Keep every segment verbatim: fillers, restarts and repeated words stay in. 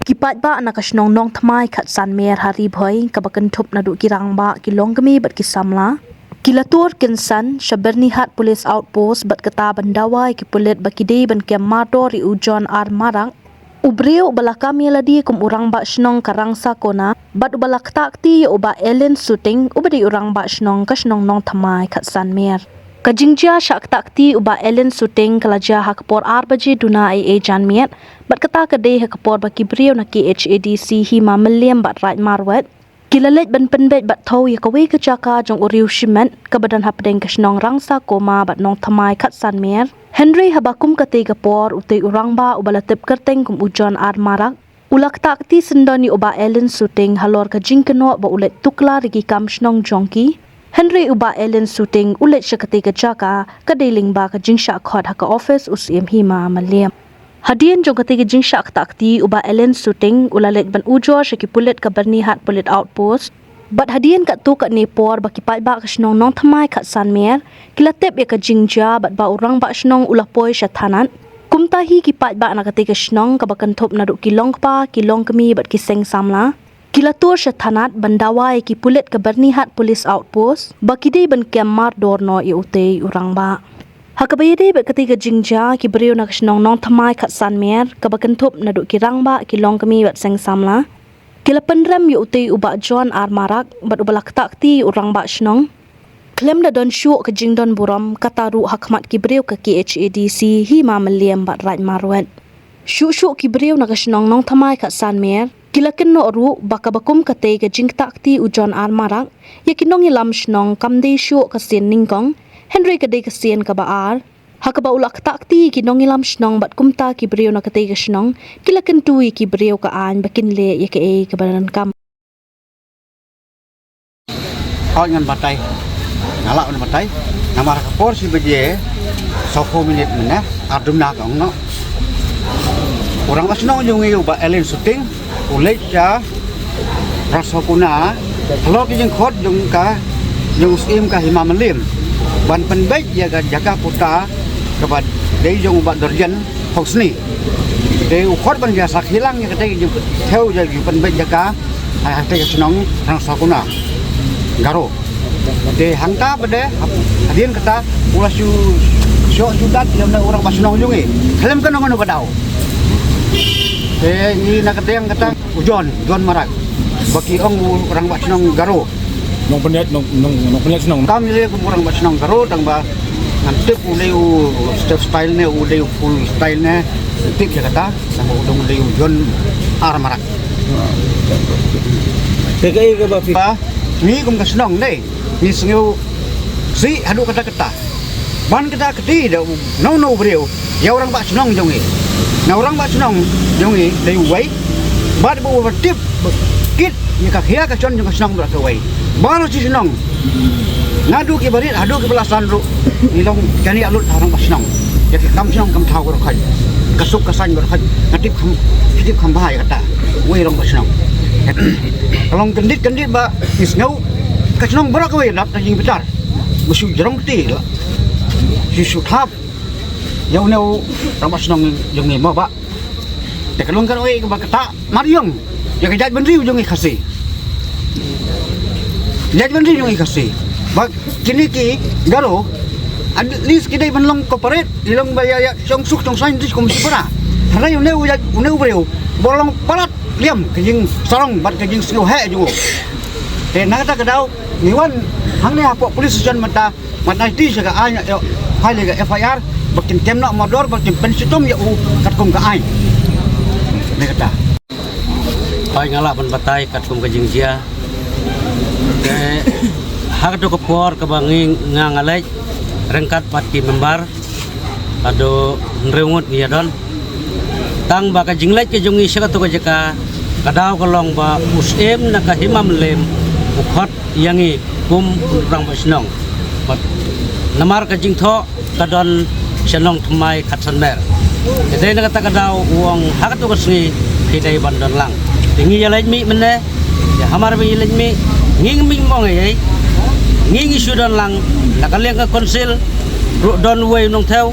Ki paidbah na ka shnong Nongthymmai Khatsanmer ha Ri Bhoi, kaba kynthup naduh ki rangbah, ki longkmie bad ki samla, ki la tur kynsan sha Byrnihat Police Outpost bad kata ban dawa ïa ki pulit ba ki dei ban kem mardor ïa u John R Marak, u briew uba la kam ïalade kum u rangbah shnong ka Rangsakona, bad uba la ktah kti ïa u Bah Ellen Suting, uba dei u rangbah shnong ka shnong Nongthymmai Khatsanmer. Ka jingjia shah ktah kti u Bah Ellen Suting ka la jia ha ka por ar baje duna eiei janmiet, bad kata ka dei ha ka por ba ki briew na K H A D C Hima Mylliem bad Raid Marwet ki la leit ban pynbeit bad thew ïa kawei ka jaka jong u riew shimet kaba don hapdeng ka shnong Rangsakona bad Nongthymmai Khatsanmer. Hynrei haba kum katei ka por, utei u rangbah uba la tip kyrteng kum u John R Marak, u la ktah kti syndon ïa u Bah Ellen Suting halor ka jingkynnoh ba u leit tuklar ïa ki kam shnong jong ki. Hynrei u Bah Ellen Suting u leit sha katei ka jaka, ka dei lyngba ka jingshah khot ha ka office u Syiem Hima Mylliem. Hadien jong katei ka jingshah ktah kti u Bah Ellen Suting u la leit ban ujor sha ki pulit ka Byrnihat Police Outpost. Bad hadien katto katne por ba ki paidbah ka shnong Nongthymmai Khatsanmer ki la tip ïa ka jingjia bad ba u rangbah shnong u la poi sha thanat, kumta hi ki paidbah na katei ka shnong kaba kynthup naduh ki longkpa, ki longkmie bad ki seng samla, ki la tur sha thanat ban dawa ïa ki pulit ka Byrnihat Police Outpost ba ki dei ban kem mardor noh ïa utei u rangbah. Ha kaba ïadei bad katei ka jingjia, ki briew na ka shnong Nongthymmai Khatsanmer kaba kynthup naduh ki rangbah, ki longkmie bad seng samla, ki la pynrem ïa utei u Bah John R Marak bad uba la ktah kti ïa u rangbah shnong. Khlem da don shuh ka jingdon burom kata ruh ha khmat ki briew ka K H A D C Hima Mylliem bad Raid Marwet. Shuh shuh ki briew na ka shnong Nongthymmai Khatsanmer ki la kynnoh ruh ba kaba kum katei ka jingktah kti u John R Marak ïa ki nongïalam shnong kam dei shuh ka sien nyngkong, hynrei ka dei ka sien kaba ar ha kaba u la ktah kti ïa ki nongïalam shnong bad kumta ki briew na katei ka shnong ki la kyntu ïa ki briew ka aiñ ba kin leh ïa kaei kaba donkam. Hoi ngan batai. Nga lah ngan batai. Namar ka por shi baje, sawphew minit mynne, ar dum na ka ong noh. U rangbah shnong jong ngi u Bah Ellen Suting u leit sha Rangsakona halor ki jingkhot jong ka, jong u Syiem ka Hima Mylliem ban pynbeit ïa ka jaka puta kaba dei jong u Bah Dorjen Khongsni. Te u khot ban ïa sakhi lang ïa katei ka jingthew ïa ka jingpynbeit jaka ha katei ka shnong Rangsakona, Garo. Te hangta pat de, hadien kata u la shu shoh shu dat ïa u rangbah shnong jong ngi. Khlem kano kano ka daw. Te ngi na katei kata u John, John Marak, ba ki ong u rangbah shnong Garo. Nongpynïaid, nong, nong, nongpynïaid shnong. Kam ïaleh kum u rangbah shnong Garo, tang ba ngan tip u dei u step style ne, u dei u full style ne, tip ïa kata, tang ba u dang dei u John R Marak. Te kaei kaba phi, ba ngi kum ka shnong dei ngi sngew sih haduh katta katta. Ban kata kti da u, no, no, u briew ïa u rangbah shnong jong ngi. Na u rangbah shnong jong ngi dei uwei. Bad ba u tip kit ïa ka khia ka shon jong ka shnong bad kawei. Baroh shi shnong, naduh kiba rit haduh kiba la san ruh, ngi long jani alut ha u rangbah shnong. Ïa ka kam shnong kam thaw baroh khoit, ka suk ka saiñ baroh khoit, nga tip kham, tip kham bha ïa kata. Uwei u rangbah shnong. Ka long kyndit kyndit ba ngi sngew ka shnong baroh kawei lap ka jingbitar. Ba shu jrong kti la, shu shu thap ïa une u rangbah shnong jong ngi mo bah. Te ka long kawei kaba kata mar ïong ïa ka jaitbynriew jong ngi Khasi. Jaitbynriew jong ngi Khasi. Ba kine ki Garo at least ki dei ban long cooperate, ki long ba ïa, ïa shong suk shong saiñ kum shipara. Hynrei une u jait, une u briew ba long palat liam ka jingsarong bad ka jingsngewheh jong u. Te na kata ka daw ngi wan hangne hapoh police station mynta, mynta ngi ti sha ka aiñ, ïa, file ïa ka F I R ba kin kem noh mardor, ba kin pynshitom ïa u katkum ka aiñ. Ne kata. Hoi, nga lah ban batai katkum ka jingjia. Te ha kato ka por kaba ngi, nga, nga leit ryngkat bad ki member, haduh hynriew ngut ngi ïa don. Tang ba ka jingleit ka jong ngi sha kato ka jaka, ka daw ka long ba u Syiem na ka Hima Mylliem u khot ïa ngi kum u rangbah shnong. Bad namar ka jingthoh ka don sha Nongthymmai Khatsanmer. Te dei na kata ka daw u ong ha kato ka sngi phi dei ban don lang. Te ngi ïa leit mih mynne, ïa hamar ba ngi leit mih, ngi ngim ong ei ei. Ngi ngi shu don lang, na ka liang ka council ruh don uwei u nongthew.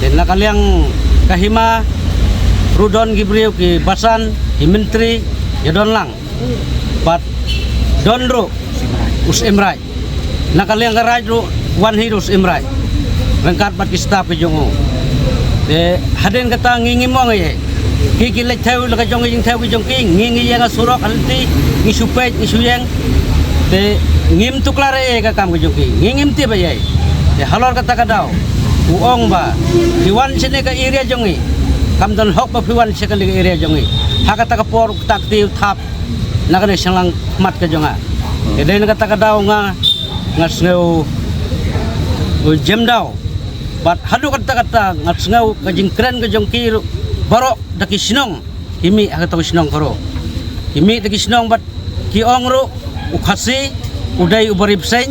Te na ka liang ka Hima Ruh don ki briew ki basan, ki myntri, ïa don lang. Bad don ruh u Syiem Raij. Na ka liang ka Raij ruh wan hi ruh u Syiem Raij. Ryngkat bad ki staff ki jong u. Te hadien kata ngi ngim ong ei ei. Ki ki leit thew la ka jong ki jingthew ki jong ki, ngi ngi ïeng ha surok ha lynti, ngi shu peit, ngi shu ïeng. Te ngim tuklar ei ei ka kam ka jong ki. Ngi ngim tip ei ei. Te halor kata ka daw u ong ba phi wan shane ka area jong ngi, kam don hok ba phi wan sha kane ka area jong ngi. Ha kata ka por u kata kti u thap na kane ka shyllangmat ka jong nga. Te dei na kata ka daw nga, nga sngew u jem daw. Bad haduh katta katta nga sngew ka jingkren ka jong ki ruh baroh da ki shnong. Ki mih ha kato ka shnong ka ruh. Ki mih da ki shnong bad ki ong ruh u Khasi u dei u bari bseiñ.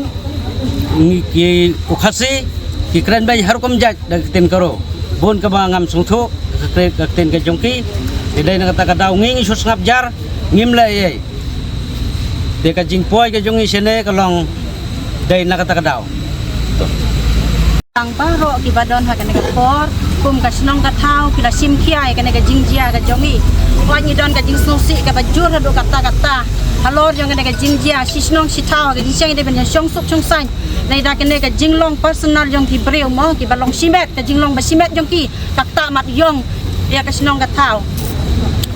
Ngi ki u Khasi ki kren beiñ ha rukom jait da ka ktien ka ruh. Bun kaba ngam sngewthuh ka kren, ka ktien ka jong ki. Te dei na kata ka daw ngi ngi shu sngap jar, ngim leh ei ei. Te ka jingpoi ka jong ngi shane ka long dei na kata ka daw. Tang baroh kiba don ha kane ka por, kum ka shnong ka thaw, ki la shim khia ïa kane ka jingjia ka jong ngi. Wat ngi don ka jingsngewsih kaba jur haduh katta katta halor jong kane ka jingjia, shi shnong shi thaw, ka jingsheng dei ban ïa shong suk shong saiñ. Lada kane ka jinglong personal jong ki briew mo, kiba long shimet, ka jinglong ba shimet jong ki, ka ktah mat ïong ïa ka shnong ka thaw.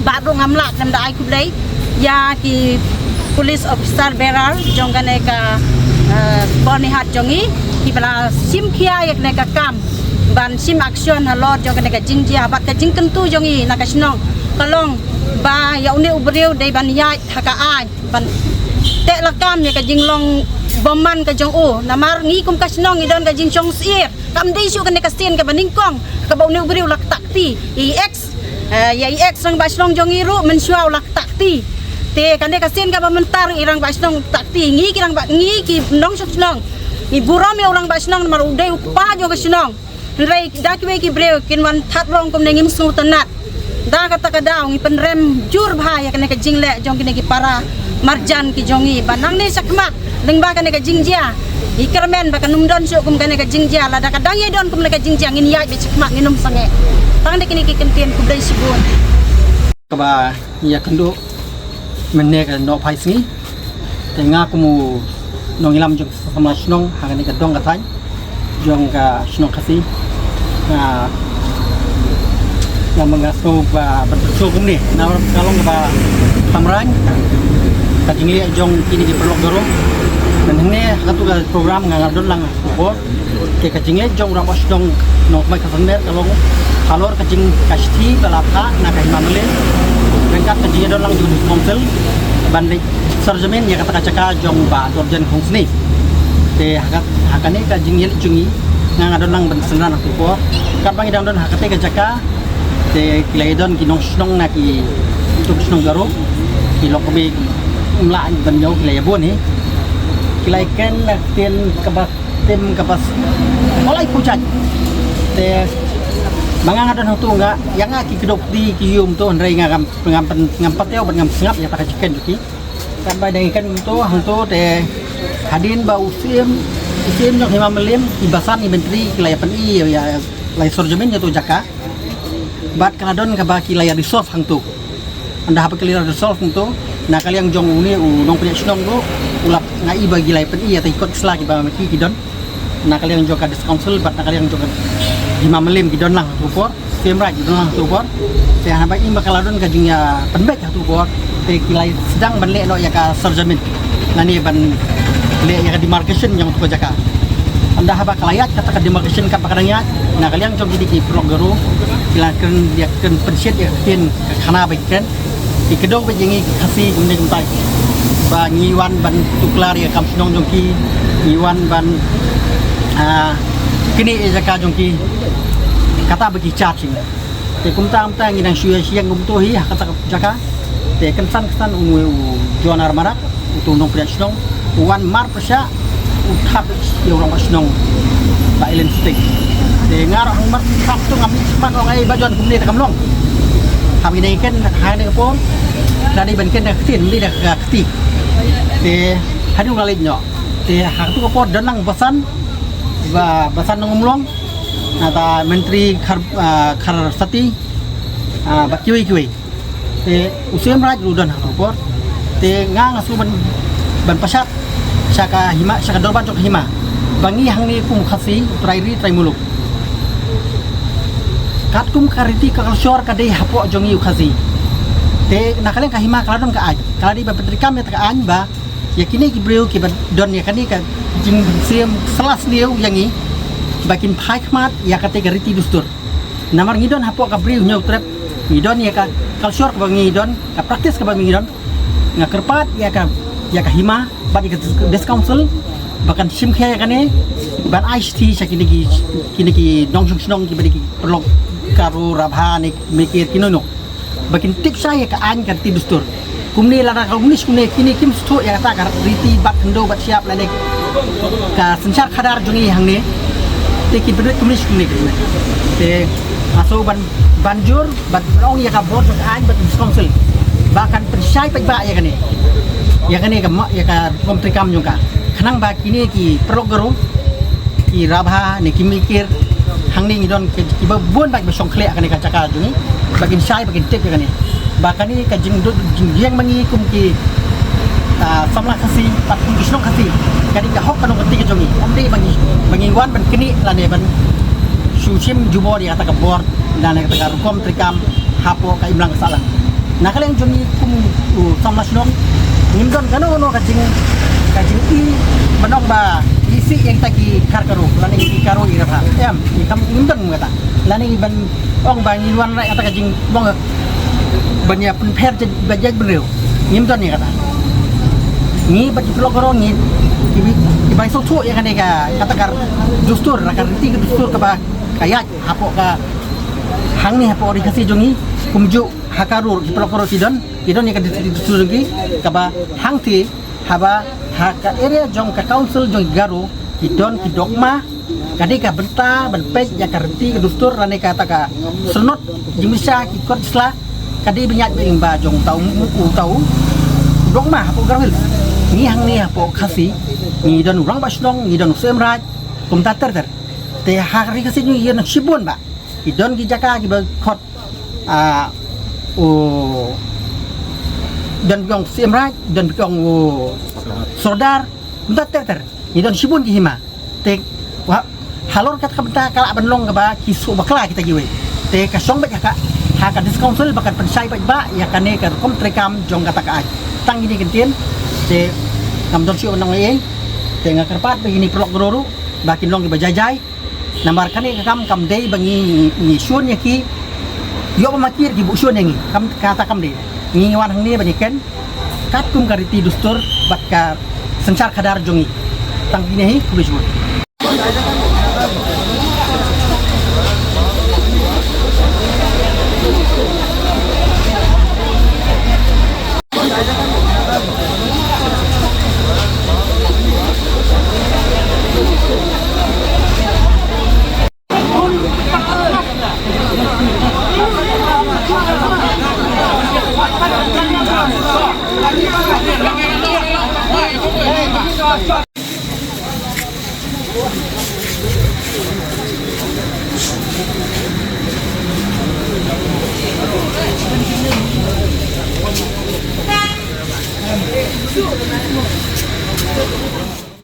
Bad ruh ngam lah khlem da ai khublei ïa ki police officer bearer jong kane ka, eh, Byrnihat jong ngi, kiba la shim khia ïa kane ka kam ban shim action halor jong kane ka jingjia. Bad ka jingkyntu jong ngi na ka shnong ka long ba ïa une u briew dei ban ïaid ha ka aiñ ban teh lakam ïa ka jinglong bymman ka jong u. Namar ngi kum ka shnong ngi don ka jingshong syier. Kam dei shuh kane ka sien kaba nyngkong kaba une u briew u la ktah kti. Ïa i ex, eh, ïa i ex rangbah shnong jong ngi ruh mynshuwa u la ktah kti. Te kane ka sien kaba mynta ruh i rangbah shnong u ktah kti. Ngi ki rangbah, ngi ki nongshong shnong ngi burom ïa u rangbah shnong namar u dei u kpa jong ka shnong. Hynrei da kiwei ki briew kin wan thad rong kumne ngim sngewtynnat. Da kata ka daw ngi pynrem jur bha ïa kane ka jingleh jong kine ki para marjan ki jong ngi ba nangne shakhmat lyngba kane ka jingjia ngi kyrmen ba kan ym don shuh kum kane ka jingjia. Lada ka dang ïa don kum kane ka jingjia ngin ïaid beit shakhmat, ngin ym sangeh. Tang da kine ki kyntien, khublei shibun. Kaba ïakynduh mynne ka nohphai sngi. Te nga kum u nongïalam jong ka samla shnong ha kane ka dong ka thaiñ jong ka shnong Khasi. Nga, nga ma nga sngew ba, ba sngew kumne. Na ka long ba thamrain ka jingleh jong kine ki paralok Garo. Te hangne ha katu ka program nga, nga don lang ha tu por. Te ka jingleh jong u rangbah shnong Nongthymmai Kharsanger ka long halor ka jing, ka shithi ba la phah na ka Hima Mylliem ryngkat ka jingïadon lang jong ka District Council ban leit surjamien ïa kata ka jaka jong Bah Dorjen Kharsanger. Te ha ka, ha kane ka jingleh jong ngi nga, nga don lang ban synran ha tu por. Katba ngi dang don ha kata ka jaka te ki la ïadon ki nongshnong na ki, ki shnong Garo, ki lok kmie, ym lah ban ïoh, ki la ïabun hi. Ki la ïakren na ktien kaba tim kaba s-, ba la ïa pynjah. Te ma nga nga don hangtu nga, ïa nga ki kdew kti ki ïum tu, hynrei nga ngam, ngam pyn-, ngam pat ïoh bad ngam sngap ïa kata ka jingkren jong ki. Katba dang ïakren kumtu hangtu te hadien ba u Syiem, u Syiem jong Hima Mylliem, i basan, i myntri ki la ïa pyni ïa, ïa, la ïa surjamien ïa tu jaka. Bad ka la don kaba ki la ïa resolve hangtu. Ynda haba ki la ïa resolve hangtu, na ka liang jong une u nongpynïaid shnong ruh u la, nga i ba ki la ïa pyni ïa ta ki kot ki sla kiba ma ki ki don. Na ka liang jong ka District Council bad na ka liang jong ka Hima Mylliem ki don lang ha tu por. Syiem Raij ki don lang ha tu por. Te haba i ba ka la don ka jingïapynbeit ha tu por, te ki la sdang ban leh noh ïa ka surjamien lane ban leh ïa ka demarcation jong tu ka jaka. Ynda haba ka la ïaid kata ka demarcation katba ka dang ïaid, na ka liang jong kine ki paralok Garo ki la kren, ïa kren pynshit ïa ka ktien ka khana ba ki kren. Ki kdew beit ïa ngi ki Khasi kumne kumtai ba ngi wan ban tuklar ïa ka kam shnong jong ki, ngi wan ban, ah, knieh ïa jaka jong ki. Kata ba ki charge ïa ngi. Te kumta kumta ngi dang shu ïa shyieng kumtu hi ha kata ka jaka. Te kynsan kynsan u, u John Armarak, utu u nongpynïaid shnong, u wan marpyrshah u thap ïa u rangbah shnong Bah Ellen Suting. Te nga ruh hangmut thap tu ngam mih shakhmat ong ei Bah John kumne te kam long. Haba ngi dang ïakren ha kane ka por, la dei ban kren da ka ktien, ym dei da ka kti. Te haduh nga leit noh. Te ha katu ka por don lang basan, ba, basan Nongumlong, nangta Myntri Khar, ah, Kharsati, Ah, bad kiwei kiwei. Te u Syiem Raij ruh u don ha ka por. Te nga nga shu ban, ban pashat sha ka hima, sha ka dorbar jong ka hima. Ba ngi hangne kum u Khasi, u trai ri trai muluk. Katkum ka riti ka culture ka dei hapoh jong ngi u Khasi. Te na ka liang ka hima ka la don ka aiñ. Ka la dei ban pyntreikam ïa kata ka aiñ ba ïa kine ki briew kiba don ïa kane ka jingpynsiem sla sniew ïa ngi ba kin phai khmat ïa kata ka riti dustur. Namar ngi don hapoh ka Bri u Hynñiewtrep, ngi don ïa ka culture kaba ngi don, ka practice kaba ngi don. Nga kyrpad ïa ka, ïa ka hima bad ïa ka District Council ba kan shim khia ïa kane, ban ai shithi sha kine ki, kine ki nongshong shnong kiba dei ki paralok Garo, Rabha ne Mikir kino kino. Ba kin tip shai ïa ka aiñ ka riti dustur. Kumne lada ka English kumne kine kim sngewthuh ïa kata ka riti bat khyndew bat shyiap lane ka synshar khadar jong ngi hangne. Te kin pynwit kumne kumne kumne. Te nga shu ban, ban jur ban ong ïa ka bor jong ka aiñ bad District Council ba kan pynshai paidbah ïa kane. Ïa kane ka ma, ïa ka rukom treikam jong ka. Khnang ba kine ki paralok Garo, ki Rabha ne ki Mikir hangne ngi don ki, kiba bun bad ba shong khlieh ha kane ka jaka jong ngi. Ba kin shai ba kin tip ïa kane. Ba kane ka jingdon jingïeng ma ngi kum ki, ah, samla Khasi bad kum ki shnong Khasi. Ka dei ka hok ka nongkynti ka jong ngi. Ym dei ba ngi, ba ngi wan ban knieh lane ban shu shim jubor ïa kata ka bor lane kata ka rukom treikam hapoh ka imlang ka sahlang. Na ka liang jong ngi kum u samla shnong ngim don kano kano ka jing, ka jingi ban ong ba ngi isih ïa kita ki khar Garo lane ki Garo ïa Rabha. Em, ngi kam ngim don kata. Lane ngi ban ong ba ngi wan rai kata ka jing ong ban ïa pynpher jait, ba jait bynriew. Ngim don ïa kata. Ngi bad ki paralok Garo ngi ki, ki bai sngewthuh ïa kane ka, kata ka dustur, ka riti ka dustur kaba ka ïaid hapoh ka hangne hapoh ri Khasi jong ngi kumjuh ha Garo ki paralok Garo ki don, ki don ïa ka dustur jong ki kaba hangtei haba ha ka area jong ka council jong ki Garo ki don ki dokma ka dei ka bynta ban peit ïa ka riti ka dustur lane kata ka sernot jingmisa ki kot sla ka dei ba ïaid ba ïing ba jong uta u, uta u dokma hapoh Garo Hills. Ngi hangne hapoh Khasi ngi don u rangbah shnong, ngi don u Syiem Raij, kumta ter ter. Te ha ri Khasi ngi ïa nang shibun ba ki don ki jaka kiba khot, ah, u don ki ong Syiem Raij, don ki ong u Sordar, kumta ter ter. Ngi don shibun ki hima. Te wa halor kata ka bynta ka lah ban long kaba ki shu bakla kita kiwei. Te ka shong beit ha ka, ha ka District Council ba kan pynshai beit ba ïa kane ka rukom treikam jong kata ka aiñ. Tang kine ki ktien te ngam don shuh ban ong ei ei. Te nga kyrpad ba kine paralok Garo ruh ba kin long kiba jai jai. Namar kane ka kam kam dei ba ngi, ngi shun ïa ki ïoh ba ma ki ruh ki buh shun ïa ngi. Kam kata kam dei. Ngi wan hangne ba ngi kren katkum ka riti dustur bad ka synshar khadar jong ngi. Tang kine hi, khublei shibun.